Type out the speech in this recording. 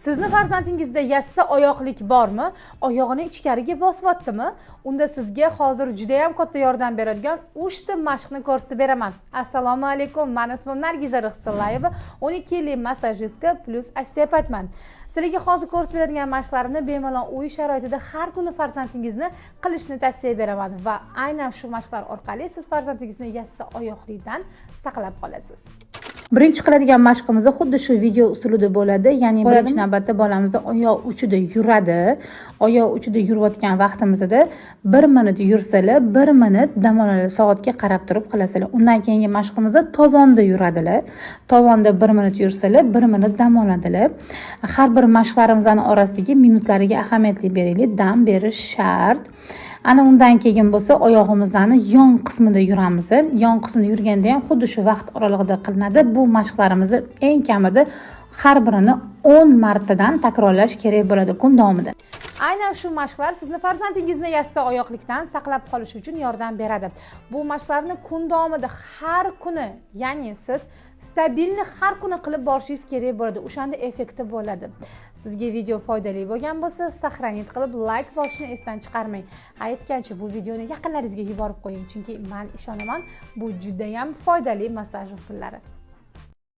Sizni farzandingizda yassi oyoqlik bormi? Oyog'ini ichkariga bosyaptimi? Unda sizga hozir juda ham katta yordam beradigan 3 ta mashqni ko'rsatib beraman. Assalomu alaykum. Meni ismim Nargiza Rixstillayeva, 12 yillik massajistka plus osteopatman. Sizlarga hozir ko'rsatib beradigan mashqlarimni bemalol uy sharoitida har kuni farzandingizni qilishni tavsiya beraman va aynan shu mashqlar orqali siz farzandingizni yassi oyoqlikdan saqlab qolasiz. Birinchi qiladigan mashqimiz xuddi shu video usulida bo'ladi. Ya'ni birinchi navbatda bolamiz oyoq uchida yuradi. Oyoq uchida yurayotgan vaqtimizda 1 minut yursalar, 1 minut dam oladi, soatga qarab turib qilasizlar. Undan keyingi mashqimizda tovonda yuradilar. Tovonda 1 minut yursalar, 1 minut dam oladilar. Har bir mashqlarimizning orasidagi minutlariga ahamiyatli beraylik, dam berish shart. Ana undan keyin bo'lsa oyog'imizni yon qismida yuramiz. Yon qismida yurganda ham xuddi shu vaqt oralig'ida qilinadi. Bu mashqlarimizni eng kamida har birini 10 martadan takrorlash kerak bo'ladi kun davomida. Aynan shu mashqlar sizni farzandingizni yassi oyoqlikdan saqlab qolish uchun yordam beradi. Bu mashqlarni kun davomida har kuni, ya'ni siz stabilni har kuni qilib borishingiz kerak bo'ladi. O'shanda effekti bo'ladi. Sizga video foydali bo'lgan bo'lsa, sahranit qilib like bosishni esdan chiqarmang. Aytgancha bu videoni yaqinlaringizga yuborib qo'ying, chunki men ishonaman, bu juda ham foydali massaj usullari.